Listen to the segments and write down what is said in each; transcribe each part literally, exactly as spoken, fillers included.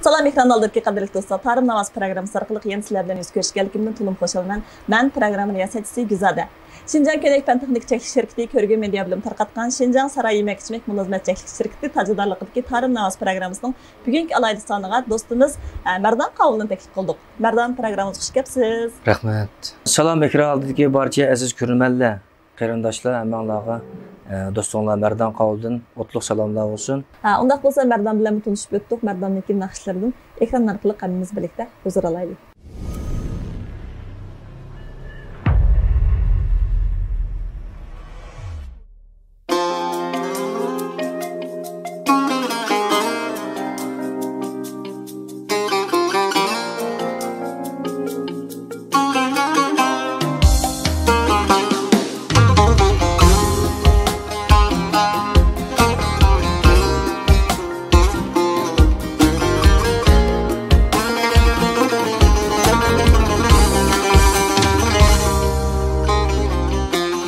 سالام، ئېكران ئالدىدىكى قەدىرلىك دوستلار، تارىم ناۋاسى پروگراممىسى ئارقىلىق يەنە سىلەر بىلەن يۈز كۆرۈشكەنلىكىمدىن تولىمۇ خۇشالمەن. مەن پروگرامما رىياسەتچىسى گۈلزادە. شىنجاڭ كۆينەك پەن تېخنىكا چەكلىك شىركىتى كۆرگۈ مېدىيا بۆلۈمى تارقاتقان شىنجاڭ ساراي يېمەك ئىچمەك مۇلازىمەت چەكلىك شىركىتى تاجىدارلىقىدىكى تارىم ناۋاسى پروگراممىسىنىڭ بۈگۈنكى ئالاھىدە سانىغا دوستىمىز، ئە، مەردان قاۋۇلنى تەكلىپ قىلدۇق. مەردان، پروگراممىمىزغا خۇش كەپسىز. رەھمەت. سالام، ئېكران ئالدىدىكى بارچە ئەزىز كۆرۈرمەنلەر. قېرىنداشلار، ھەممىڭلارغا، ئە، دوستۇڭلار مەردان قاۋۇلدىن ئوتلۇق سالاملار بولسۇن. ھە، ئۇنداق بولسا مەردان بىلەنمۇ تونۇشۇپ ئۆتتۇق. مەرداننىڭكى ناخشىلىرىدىن ئېكران ئارقىلىق ھەممىمىز بىرلىكتە ھۇزۇر ئالايلى.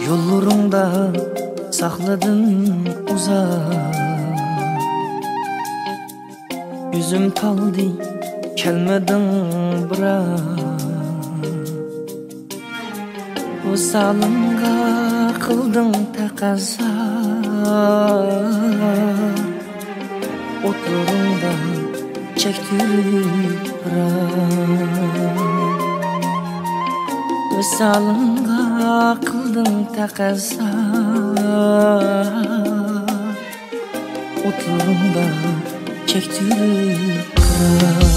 يوللىرىڭدا ساقلىدىم ئۇزاق. يۈزۈم تالدى، كەلمىدىڭ بىراق. ۋىسالىڭغا قىلدىڭ تەقەززا. ئوتلىرىڭدا چەكتۈرۈپ بىراق. ۋىسالىڭغا قىلدىڭ تەقەززا. ئوتلىرىڭدا چەكتۈرۈپ قىراپ.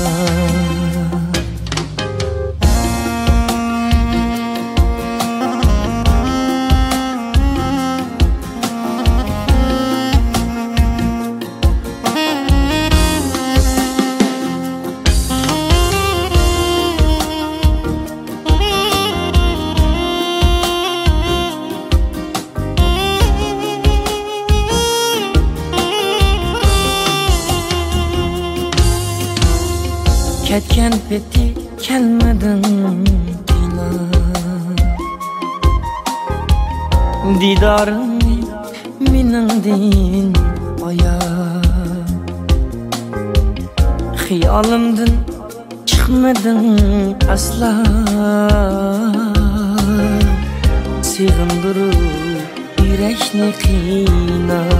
كەتكەن پېتى كەلمىدىڭ قىينا. دىدارىڭنى مېنىڭدىن ئايا. خىيالىمدىن چىقمىدىڭ ئەسلا، سېغىندۇرۇپ يۈرەكنى قىيناپ.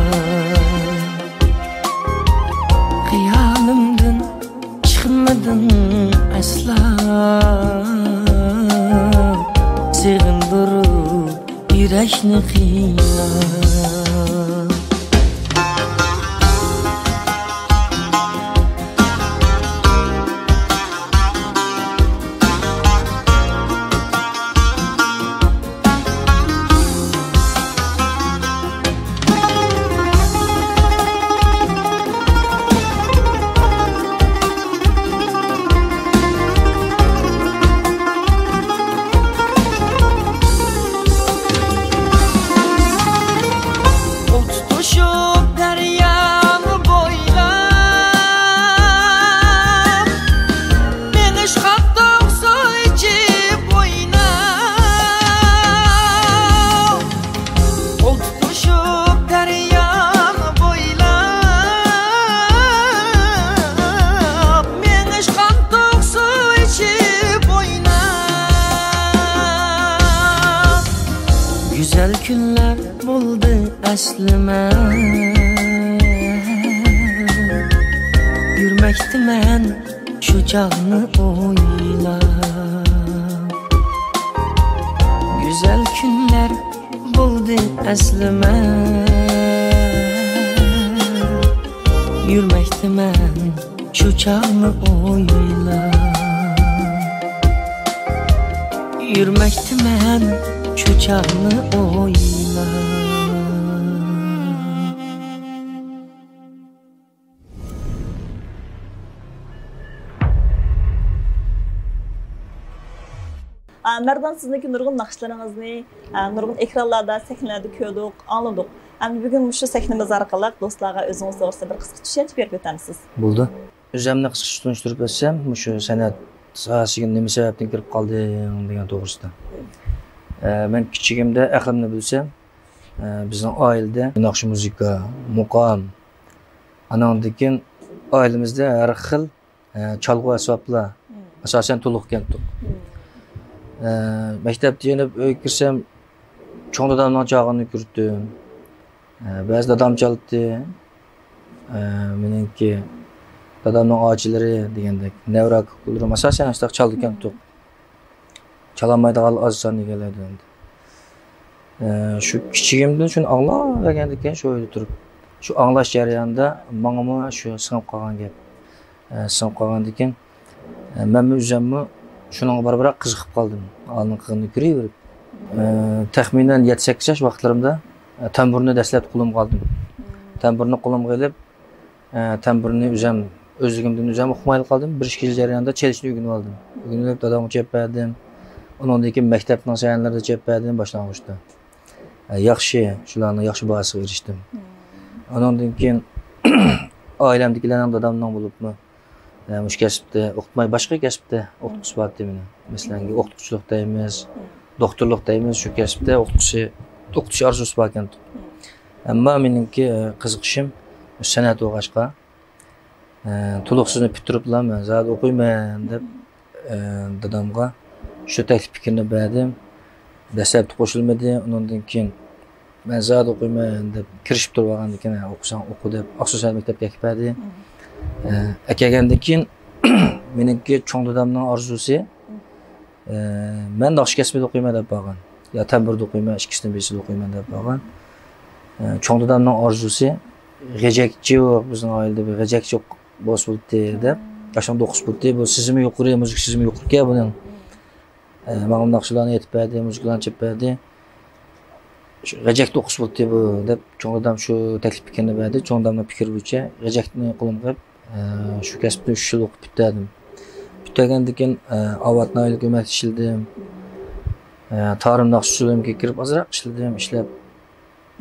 خىيالىمدىن چىقمىدىڭ ئەسلا، سېغىندۇرۇپ يۈرەكنى قىيناپ. قول تۇتۇشۇپ دەريانى بويلاپ، مېڭىشقانتۇق سۇ ئىچىپ ئويناپ. قول تۇتۇشۇپ دەريانى بويلاپ، مېڭىشقانتۇق سۇ ئىچىپ ئويناپ. گۈزەل كۈنلەر بولدى ئەسلىمە. يۈرمەكتىمەن شۇ چاغنى ئويلاپ. گۈزەل كۈنلەر بولدى ئەسلىمە. يۈرمەكتىمەن شۇ چاغنى ئويلاپ. يۈرمەكتىمەن شۇ چاغنى ئويلاپ. ئا، مەردان، سىزنىڭكى نۇرغۇن ناخشىلىرىڭىزنى، ئا، نۇرغۇن ئېكرانلاردا، سەھنىلەردە كۆردۇق، ئاڭلىدۇق. ئەمدى بۈگۈن مۇشۇ سەھنىمىز ئارقىلىق دوستلارغا ئۆزىڭىز توغرىسىدا بىر قىسقىچە چۈشەنچە بېرىپ ئۆتەمسىز؟ بولدى. ئۆزۈمنى قىسقىچە تونۇشتۇرۇپ ئۆتسەم، مۇشۇ سەنئەت ساھەسىگە نېمە سەۋەبتىن كىرىپ قالدىڭ دېگەن توغرىسىدا. ئە، مەن كىچىكىمدە ئەقلىمنى بىلسەم، ئە، بىزنىڭ ئائىلىدە ناخشا، مۇزىكا، مۇقام، ئاناندىن كېيىن ئائىلىمىزدە ھەر خىل ئە، چالغۇ ئەسۋابلار، مم. ئاساسەن تولۇق كەلتۇق. مم. ئە، مەكتەپتىن يېنىپ ئۆيگە كىرسەم، چوڭ دادامنىڭ چالغىنىنى كۆرەتتىم. ئە، بەزى دادام چالاتتى. ئە، مېنىڭكى دادامنىڭ ئاچىلىرى دېگەندەك، نەۋرە ئاكا-ئۇكىلىرىم ئاساسەن ئاشۇنداق چالىدىكەنتۇق. مم. چالالمايدىغانلار ئاز سان ئىكەنلەر دېدى. ئە، شۇ كىچىكىمدىن شۇنى ئاڭلاۋەرگەندىكىن شۇ ئۆيدە تۇرۇپ، شۇ ئاڭلاش جەريانىدا ماڭىمۇ شۇ سىڭىپ قالغان گەپ. ئە، سىڭىپ قالغاندىكىن، ئە، مەنمۇ ئۆزۈممۇ شۇنىڭغا بارا-بارا قىزىقىپ قالدىم. ئالدىن قىلغىنىنى كۆرۈۋېرىپ. ئە، تەخمىنەن يەتتە سەككىز ياش ۋاقىتلىرىمدا، ئە، تەمبۇرنى دەسلەپتە قولۇمغا ئالدىم. تەمبۇرنى قولۇمغا ئېلىپ، ئە، تەمبۇرنى ئۆزۈم، ئۆزلۈكۈمدىن ئۆزۈم ئۇقمايلا قالدىم. بىر ئىككى يىل جەريانىدا چېلىشنى ئۆگىنىۋالدىم. ئۆگىنىۋېلىپ دادامغا چېلىپ بەردىم. ئۇنىڭدىن كېيىن مەكتەپنىڭ سەھنىلىرىدە چېلىپ بەردىم باشلانغۇچتا. ئە، ياخشى، شۇلارنىڭ ياخشى باھاسىغا ئېرىشتىم. مم. ئۇنىڭدىن كېيىن ئائىلەمدىكىلەرنىڭ، دادامنىڭ بولۇپمۇ، ئە، مۇشۇ كەسىپتە ئوقۇتماي، باشقا كەسىپتە ئوقۇتقۇسى بار ئىدى مېنىڭ. مەسىلەن، مم. ئوقۇتقۇچىلىق دەيمىز، مم. دوختۇرلۇق دەيمىز، شۇ كەسىپتە ئوقۇتقۇسى، ئوقۇتۇش ئارزۇسى بار ئىكەن. مم. ئەمما مېنىڭكى، ئە، قىزىقىشىم سەنئەت بولغاچقا، ئە، تولۇقسىزنى پۈتتۈرۈپلا مەن زادى ئوقۇيمەن دەپ، ئە، دادامغا شۇ تەكلىپ پىكىرنى بەردىم. دەسلەپتە قوشۇلمىدى. ئۇنىڭدىن كېيىن مەن زادى ئوقۇيمەن دەپ كىرىشىپ تۇرۇۋالغاندىن كېيىن، ئوقۇساڭ ئوقۇ دەپ ئاقسۇ سەنئەت مەكتەپكە ئەكىپ بەردى. ئە، ئەكەلگەندىن كېيىن مېنىڭكى چوڭ دادامنىڭ ئارزۇسى، ئە، مەن ناخشا كەسپىدە ئوقۇيمەن دەپ بارغان. يا تەمبۇردا ئوقۇيمەن، ئىككىسىنىڭ بىرسىدە ئوقۇيمەن دەپ بارغان. ئە، چوڭ دادامنىڭ ئارزۇسى غېجەكچى، بىزنىڭ ئائىلىدە بىر غېجەكچى بولسا بولاتتى دەپ، ياشنىڭ دوققۇزى بولاتتى، بۇ سېزىمى يۇقىرى، مۇزىكا سېزىمى يۇقىرىكەن بۇنىڭ. ئە، ماڭا ناخشىلارنى ئېيتىپ بەردى، مۇزىكىلارنى چېلىپ بەردى. شۇ غېجەك دوققۇزى بولاتتى بۇ دەپ، چوڭ دادام شۇ تەكلىپ پىكىرنى بەردى. چوڭ دادامنىڭ پىكرى بويىچە غېجەكنى قولۇمغا ئېلىپ، ئە، شۇ كەسىپتە ئۈچ يىل ئوقۇپ پۈتتۈردۈم. پۈتتۈرگەندىن كېيىن، ئە، ئاۋات ناھىيەلىك ئۆمەكتە ئىشلىدىم. ئە، تارىم ناخشا ئۈستىلىمىگە كىرىپ ئازراق ئىشلىدىم، ئىشلەپ،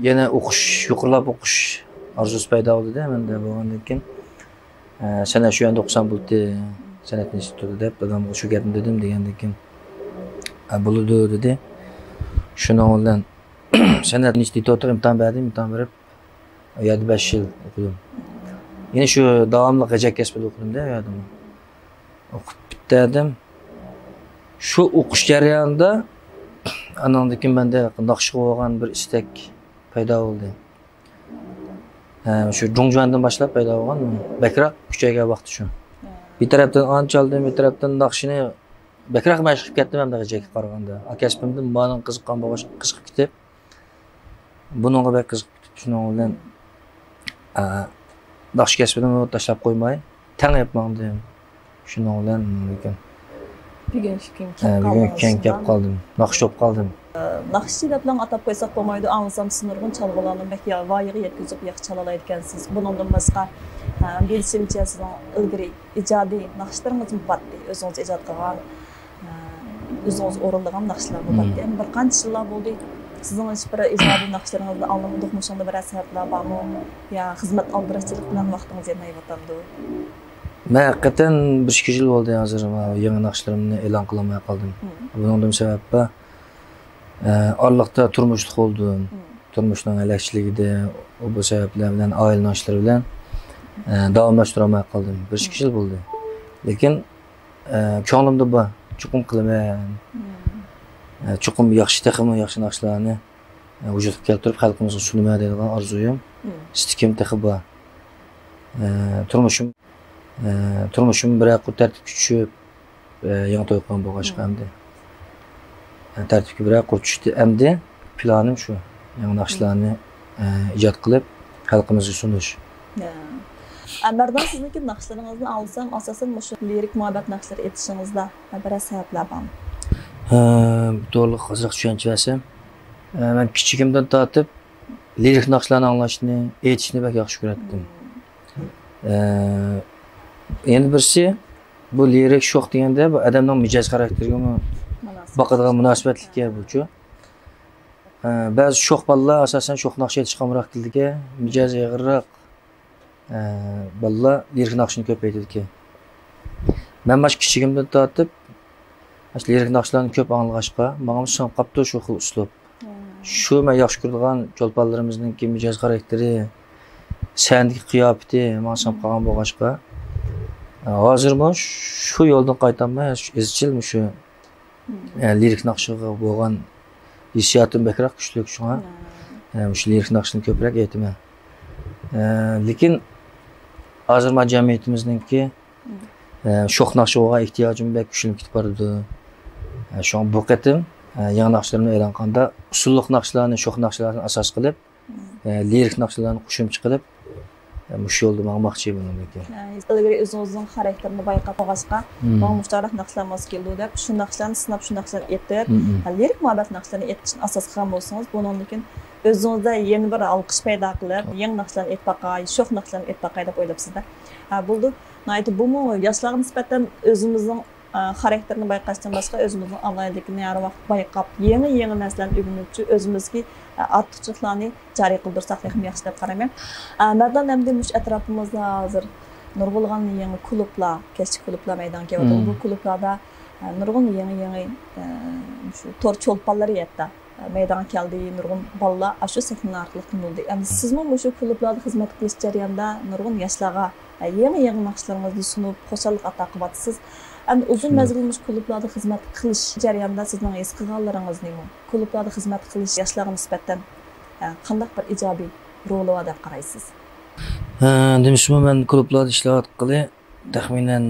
يەنە ئوقۇش، يۇقىرىلاپ ئوقۇش ئارزۇسى پەيدا بولدى-دە مەندە. بولغاندىن كېيىن، ئە، سەن شۇ يەردە ئوقۇساڭ بولدى، سەنئەت ئىنستىتۇتىدا دەپ دادامغا شۇ گەپنى دېدىم. دېگەندىن كېيىن، ئە، بولىدۇ دېدى. شۇنىڭ بىلەن سەنئەت ئىنستىتۇتىغا ئىمتىھان بەردىم، ئىمتىھان بېرىپ، ئۇ يەردە بەش يىل ئوقۇدۇم. يەنە شۇ داۋاملىق غېجەك كەسپىدە ئوقۇدۇم-دە، ئۇ يەردىمۇ. ئوقۇپ پۈتتۈردۈم. شۇ ئوقۇش جەريانىدا ئانىڭدىن كېيىن مەندە ناخشىغا بولغان بىر ئىستەك پەيدا بولدى. ھە، شۇ جۇڭجۈەندىن باشلاپ پەيدا بولغان، بەكرەك كۈچەيگەن ۋاقتى شۇ. بىر تەرەپتىن ئانا چالدىم، بىر تەرەپتىن ناخشىنى بەكرەك مەشىق قىلىپ كەتتىم ھەمدە غېجەككە قارىغاندا. ئا، كەسپىمدىن مانىڭ قىزىققان بولغاچ قىزىقىپ كېتىپ، بۇنىڭغا بەك قىزىقىپ كېتىپ، شۇنىڭ بىلەن، ئا، ناخشا كەسپىنىمۇ تاشلاپ قويماي، تەڭ ئېلىپ ماڭدىم. شۇنىڭ بىلەن لېكىن، بۈگۈنكى كۈنگە ئە، كەپ بۈگۈنكى كۈنگە كەپ قالدىم. ناخشا بولۇپ قالدىم. ئە، ناخشىچى دەپلا ئاتاپ قويساق بولمايدۇ، ئاڭلىسام سىز نۇرغۇن چالغۇلارنى بەك يا-، ۋايىغا يەتكۈزۈپ ياخشى چالالايدىكەنسىز. بۇنىڭدىن باشقا، ئە، بىلىشىمچە سىزنىڭ ئىلگىرى ئىجادىي ناخشىلىرىڭىزمۇ بارتتى، ئۆزىڭىز ئىجاد قىلغان، ئە، ئۆزىڭىز ئورۇنلىغان ناخشىلارمۇ بارتتى. ئەمما بىر قانچە يىللار بولدى، سىزنىڭ ھېچ بىر ئىجادىي ناخشىلىرىڭىزنى ئاڭلىمىدۇق، مۇشۇنىڭدا بىرەر سەۋەبلەر بارمۇ؟ يا خىزمەت ئالدىراشچىلىق بىلەن ۋاقتىڭىز يەتمەيۋاتامدۇ؟ مەن ھەقىقەتەن بىر ئىككى يىل بولدى ھازىر ماۋۇ يېڭى ناخشىلىرىمنى ئېلان قىلالماي قالدىم. مم. بۇنىڭدىمۇ سەۋەب بار. ئە، ئارىلىقتا تۇرمۇشلۇق بولدۇم. مم. تۇرمۇشنىڭ ھەلەكچىلىكىدە، ئۇ بۇ سەۋەبلەر بىلەن، ئائىلىنىڭ ئىشلىرى بىلەن، ئە، داۋاملاشتۇرالماي قالدىم. بىر ئىككى يىل بولدى. لېكىن، ئە، كۆڭلۈمدە بار. چوقۇم قىلىمەن. مم. ئە، چوقۇم ياخشى، تېخىمۇ ياخشى ناخشىلارنى، ئە، ۋۇجۇدقا كەلتۈرۈپ خەلقىمىزغا سۇنىمەن دەيدىغان ئارزۇيۇم، مم. ئىستىكىم تېخى بار. ئە، تۇرمۇشۇم، ئە، تۇرمۇشۇم بىرەر قۇر تەرتىپكە چۈشۈپ، ئە، يېڭى توي قىلغان بولغاچقا مم. ئەمدى. ئە، تەرتىپكە بىرەر قۇر چۈشتى. ئەمدى پىلانىم شۇ. يېڭى ناخشىلارنى، ئە، ئىجاد قىلىپ، خەلقىمىزگە سۇنۇش. يا. ئە، مەردان، سىزنىڭكى ناخشىلىرىڭىزنى ئاڭلىسام، ئاساسەن مۇشۇ لىرىك مۇھەببەت ناخشىلىرى ئېيتىشىڭىزدا بىرەر سەۋەبلەر بارمۇ؟ ھە، بۇ توغرىلىق ئازراق چۈشەنچە بەرسەم، ئە، مەن كىچىكىمدىن تارتىپ لىرىك ناخشىلارنى ئاڭلاشنى، ئېيتىشنى بەك ياخشى كۆرەتتىم. مم. ئە، يەنە بىرسى، بۇ لىرىك شوخ دېگەندە، بۇ ئادەمنىڭ مىجەز خاراكتېرىگىمۇ مۇناسىۋەت. باقىدىغان مۇناسىۋەتلىككەن بۇچۇ. ئە، بەزى شوخ بالىلار ئاساسەن شوخ ناخشا ئېيتىشقا ئامراق كېلىدىكەن، مىجەزى ئېغىرراق، ئە، بالىلار لىرىك ناخشىنى كۆپ ئېيتىدىكەن. مەن مانا كىچىكىمدىن تارتىپ، مانا لىرىك ناخشىلارنى كۆپ ئاڭلىغاچقا، ماڭىمۇ سىڭىپ قاپتۇ شۇ خىل ئۇسلۇب. مم. شۇ مەن ياخشى كۆرىدىغان چولپانلىرىمىزنىڭكى مىجەز خاراكتېرى، سەھنىدىكى قىياپىتى ماڭا سىڭىپ قالغان بولغاچقا، ھازىرمۇ شۇ يولدىن قايتالماي، ئىزچىل مۇشۇ، ئە، لىرىك ناخشىغا بولغان ھېسسىياتىم بەكرەك كۈچلۈك، شۇڭا، ئە، مۇشۇ لىرىك ناخشىنى كۆپرەك ئېيتىمەن. ئە، لېكىن ھازىر ما جەمئىيىتىمىزنىڭكى، ئە، شوخ ناخشىغا بولغان ئېھتىياجىمۇ بەك كۈچلىنىپ كېتىپ بارىدۇ. ئە، شۇڭا بۇ قېتىم، ئە، يېڭى ناخشىلىرىمنى ئېلان قىلغاندا ئۇسسۇللۇق ناخشىلارنى، شوخ ناخشىلارنى ئاساس قىلىپ، ئە، لىرىك ناخشىلارنى قوشۇمچە قىلىپ، ئە، مۇشۇ يولدا ماڭماقچى بۇنىڭدىن كېيىن. ئە، ئىلگىرى ئۆزىڭىزنىڭ خاراكتېرىنى بايقاپ قالغاچقا، ماڭا مۇشۇنداق ناخشىلار ماس كېلىدۇ دەپ، شۇ ناخشىلارنى سىناپ، شۇ ناخشىلارنى ئېيتىپ، ئە، لىرىك مۇھەببەت ناخشىلىرىنى ئېيتىشنى ئاساس قىلغان بولسىڭىز، بۇنىڭدىن كېيىن ئۆزىڭىزدە يەنە بىر ھالقىش پەيدا قىلىپ، يېڭى ناخشىلارنى ئېيتىپ باقاي، شوخ ناخشىلارنى ئېيتىپ باقاي دەپ ئويلاپسىز-دە. ھە، بولىدۇ. ناھايىتى بۇمۇ ياشلارغا نىسبەتەن ئۆزىمىزنىڭ ئا، خاراكتېرنى بايقاشتىن باشقا، ئۆزىمىزنىڭ ئالاھىدىلىكىنى ھەر ۋاقىت بايقاپ، يېڭى، يېڭى نەرسىلەرنى ئۆگىنىۋېتىشى، ئۆزىمىزدىكى، ئا، ئارتۇقچىلىقلارنى جارى قىلدۇرساق تېخىمۇ ياخشى دەپ قارايمەن. ئا، مەردان، ئەمدى مۇشۇ ئەتراپىمىزدا ھازىر نۇرغۇنلىغان يېڭى كۇلۇبلار، كەچلىك كۇلۇبلار مەيدانغا كېلىۋاتىدۇ. بۇ كۇلۇبلاردا، ئا، نۇرغۇن يېڭى، يېڭى، ئا، مۇشۇ تور چولپانلىرى ھەتتا مەيدانغا كەلدى، نۇرغۇن بالىلار ئاشۇ سەھنىلەر ئارقىلىق تونۇلدى. ئەمدى سىزمۇ مۇشۇ كۇلۇبلاردا خىزمەت قىلىش جەريانىدا نۇرغۇن ياشلارغا، ئە، يېڭى، يېڭى ناخشىلىرىڭىزنى سۇنۇپ، خۇشاللىق ئاتا قىلىۋاتىسىز. ئەمدى ئۇزۇن مەزگىل مۇشۇ كۇلۇبلاردا خىزمەت قىلىش جەريانىدا سىزنىڭ ھېس قىلغانلىرىڭىز نېمە؟ كۇلۇبلاردا خىزمەت قىلىش ياشلارغا نىسبەتەن، ئە، قانداق بىر ئىجابىي رولى بار دەپ قارايسىز؟ ھە، دېمىسىمۇ، مەن كۇلۇبلاردا ئىشلەۋاتقىلى تەخمىنەن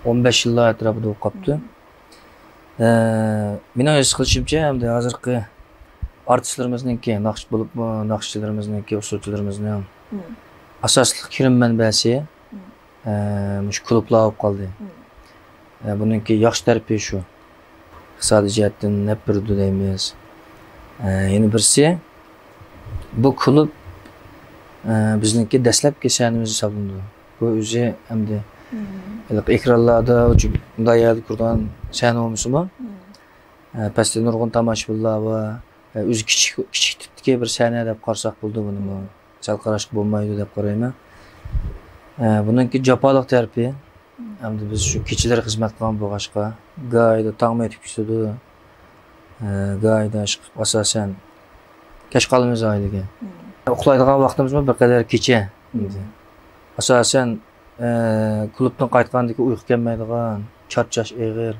ئون بەش يىللار ئەتراپىدا بولۇپ قاپتۇ. ئە، مېنىڭ ھېس قىلىشىمچە، ئەمدى ھازىرقى ئارتىسلىرىمىزنىڭكى، ناخشا بولۇپمۇ ناخشىچىلىرىمىزنىڭكى، ئۇسسۇلچىلىرىمىزنىڭ ئاساسلىق كىرىم مەنبەسى، ئە، مۇشۇ كۇلۇبلار بولۇپ قالدى. ئە، بۇنىڭكى ياخشى تەرىپى شۇ. ئىقتىسادىي جەھەتتىن نەپ بېرىدۇ دەيمىز. ئە، يەنە بىرسى، بۇ كۇلۇب، ئە، بىزنىڭكى دەسلەپكى سەھنىمىز ھېسابلىنىدۇ. بۇ ئۆزى ئەمدى ھېلىقى ئېكرانلاردا، مۇنداق يەردە كۆرىدىغان سەھنە بولمىسىمۇ، ئە، پەستە نۇرغۇن تاماشىبىنلار بار. ئە، ئۆزى كىچىك، كىچىك تىپتىكى بىر سەھنە دەپ قارىساق بولىدۇ بۇنىمۇ. سەل قاراشقا بولمايدۇ دەپ قارايمەن. ئە، بۇنىڭكى جاپالىق تەرىپى، ئەمدى بىز شۇ كېچىلەر خىزمەت قىلغان بولغاچقا، گاھىدا تاڭمۇ ئېتىپ كېتىدۇ. ئە، گاھىدا ئىشقىلىپ ئاساسەن كەچ قالىمىز ئائىلىگە. ئۇخلايدىغان ۋاقتىمىزمۇ بىر قەدەر كېچە. ئاساسەن، ئە، كۇلۇبتىن قايتقاندىكى ئۇيقۇ كەلمەيدىغان، چارچاش ئېغىر.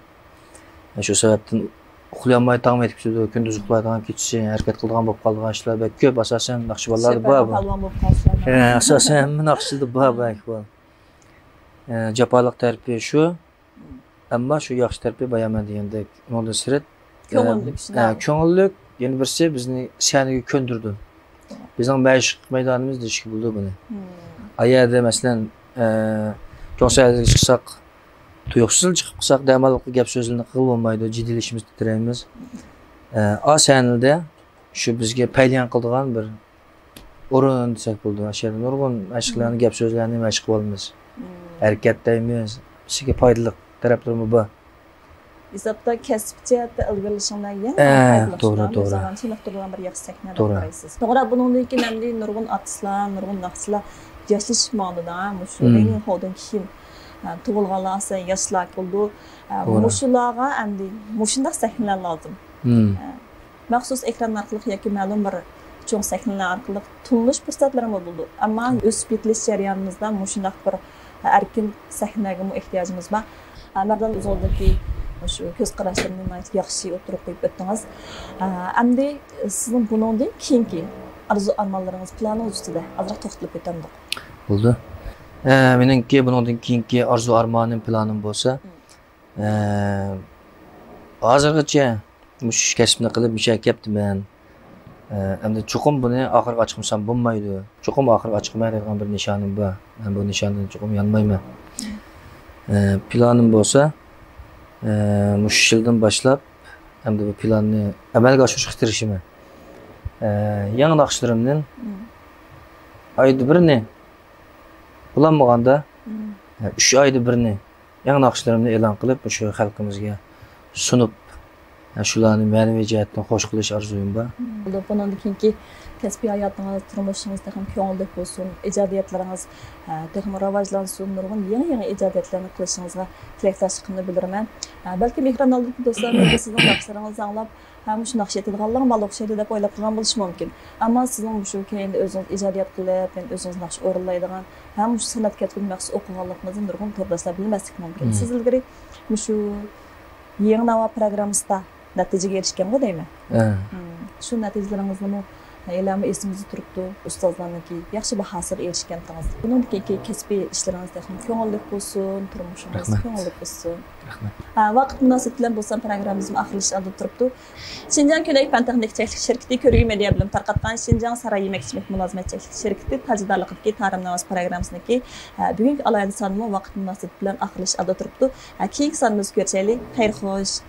شۇ سەۋەبتىن ئۇخلىيالماي تاڭمۇ ئېتىپ كېتىدۇ. كۈندۈز ئۇخلايدىغان، كېچىسى ھەرىكەت قىلىدىغان بولۇپ قالىدىغان ئىشلار بەك كۆپ. ئاساسەن ناخشىۋانلاردا بار بۇ. پالۋان بولۇپ قالسىلار. ئاساسەن ھەممە ناخشىچىلاردا بار بۇ ئەھۋال. ئە، جاپالىق تەرىپى شۇ. ئەمما شۇ ياخشى تەرىپى بايا مەن دېگەندەك، ئۇنىڭدىن سىرت، ئە، كۆڭۈللۈك، ئە، شۇنداق. كۆڭۈللۈك، يەنە بىرسى بىزنى سەھنىگە كۆندۈردى. بىزنىڭ مەشىق مەيدانىمىز دېيىشكە بولىدۇ بۇنى. ئا يەردە، مەسىلەن، ئە، چوڭ سەھنىگە چىقساق، تۇيۇقسىزلا چىقىپ قالساق، دەماللىقتا گەپ سۆزلەرنى قىلغىلى بولمايدۇ، جىددىيلىشىمىز، تىترەيمىز. ئە، ئا سەھنىدە شۇ بىزگە پەيلىيان قىلىدىغان بىر ئورۇن دېسەك بولىدۇ. ئاشۇ يەردە نۇرغۇن مەشىقلەرنى، گەپ سۆزلەرنى مەشىق قىلىۋالىمىز. ھەرىكەت دەيمىز. بىزگە پايدىلىق تەرەپلىرىمۇ بار. ھېسابتا كەسىپ جەھەتتە ئىلگىرىلىشىڭلار يەنە ئە، پايدىلىق توغرا، شۇنداقمۇ؟ توغرا. ئۆزۈڭلارنى چېنىقتۇرىدىغان بىر ياخشى سەھنە دەپ توغرا. قارايسىز. توغرا، بۇنىڭدىن كېيىن ئەمدى نۇرغۇن ئارتىسلار، نۇرغۇن ناخشىچىلار ياشىشىپ ماڭىدۇ-دە، مۇشۇ دېنىل ھودىن كېيىن، ئە، تۇغۇلغانلار ئاساسەن ياشلار بولىدۇ. ئە، توغرا. مۇشۇلارغا ئەمدى مۇشۇنداق سەھنىلەر لازىم. ئە، مەخسۇس ئېكران ئارقىلىق ياكى مەلۇم بىر چوڭ سەھنىلەر ئارقىلىق تونۇلۇش پۇرسەتلىرىمۇ بولىدۇ. ئەمما ئۆسۈپ يېتىلىش جەريانىمىزدا مۇشۇنداق بىر ئەركىن سەھنىگىمۇ ئېھتىياجىمىز بار. مەردان، ئۆزىڭىزنىڭكى مۇشۇ كۆز قاراشلىرىنى ناھايىتى ياخشى ئوتتۇرىغا قويۇپ ئۆتتىڭىز. ئە، ئەمدى سىزنىڭ بۇنىڭدىن كېيىنكى ئارزۇ ئارمانلىرىڭىز، پىلانىڭىز ئۈستىدە ئازراق توختىلىپ ئۆتەمدۇق؟ بولدى. ئە، مېنىڭكى بۇنىڭدىن كېيىنكى ئارزۇ ئارمانىم، پىلانىم بولسا، ئە، ھازىرغىچە مۇشۇ ئىش كەسىپنى قىلىپ مۇشۇ يەرگە كەپتىمەن. ئە، ئەمدى چوقۇم بۇنى ئاخىرغا ئاچىقمىسام بولمايدۇ. چوقۇم ئاخىرغا ئاچىقماي دەيدىغان بىر نىشانىم بار. مەن بۇ نىشاندىن چوقۇم يانمايمەن. ئە، پىلانىم بولسا، ئە، مۇشۇ يىلدىن باشلاپ ئەمدى بۇ پىلاننى ئەمەلگە ئاشۇرۇشقا تىرىشىمەن. ئە، يېڭى ناخشىلىرىمدىن ئايدا بىرنى، بولالمىغاندا، ئە، ئۈچ ئايدا بىرنى يېڭى ناخشىلىرىمنى ئېلان قىلىپ، مۇشۇ خەلقىمىزگە سۇنۇپ، شۇلارنى مەنىۋى جەھەتتىن خوش قىلىش ئارزۇيۇم بار. بولدى، بۇنىڭدىن كېيىنكى كەسپىي ھاياتىڭىز، تۇرمۇشىڭىز تېخىمۇ كۆڭۈللۈك بولسۇن، ئىجادىيەتلىرىڭىز، ھە، تېخىمۇ راۋاجلانسۇن، نۇرغۇن يېڭى-يېڭى ئىجادىيەتلەرنى قىلىشىڭىزغا تىلەكداشلىقىمنى بىلدۈرىمەن. ھە، بەلكىم مېھران ئالدىدا دوستلار بىلەن سىزنىڭ ناخشىلىرىڭىزنى ئاڭلاپ، ھە، مۇشۇ ناخشا ئېيتىدىغانلار ماڭا ئوخشايدۇ دەپ ئويلاپ قالغان بولۇشى مۇمكىن. ئەمما سىزنىڭ مۇشۇ كەينىدە ئۆزىڭىز ئىجادىيەت قىلىپ، يەنە ئۆزىڭىز ناخشا ئورۇنلايدىغان، ھە، مۇشۇ سەنئەتكە ئەتكۈن مەخسۇس ئوقۇغانلىقىڭىزنى نۇرغۇن تورداشلار بىلمەسلىكى مۇمكىن. سىز ئىلگىرى مۇشۇ يېڭى ناۋا پروگراممىسىدا نەتىجىگە ئېرىشكەنغۇ دەيمەن. ھە. مم. شۇ نەتىجىلىرىڭىزنىمۇ ھېلىمۇ ئېسىڭىزدە تۇرۇپتۇ، ئۇستازلارنىڭكى ياخشى باھاسىغا ئېرىشكەنتىڭىز. بۇنىڭدىن كېيىنكى كەسپىي ئىشلىرىڭىز تېخىمۇ كۆڭۈللۈك بولسۇن، تۇرمۇشىڭىز رەھمەت. كۆڭۈللۈك بولسۇن. رەھمەت. ھە، ۋاقىت مۇناسىۋىتى بىلەن بولسام پروگراممىمىزمۇ ئاخىرلىشىش ئالدىدا تۇرۇپتۇ. شىنجاڭ كۈنئەي پەن تېخنىكا چەكلىك شىركىتى كۆرگۈ مېدىيا بىلىم تارقاتقان شىنجاڭ ساراي يېمەك ئىچمەك مۇلازىمەت چەكلىك شىركىتى تاجدارلىقىدىكى تارىم ناۋاز پروگراممىسىنىڭكى، ھە، بۈگۈنكى ئالاھىدە سانىمۇ ۋاقىت مۇناسىۋىتى بىلەن ئاخىرلىشىش ئالدىدا تۇرۇپتۇ. ھە، كېيىنكى سانىمىزدا كۆرۈشەيلى. خەير خوش.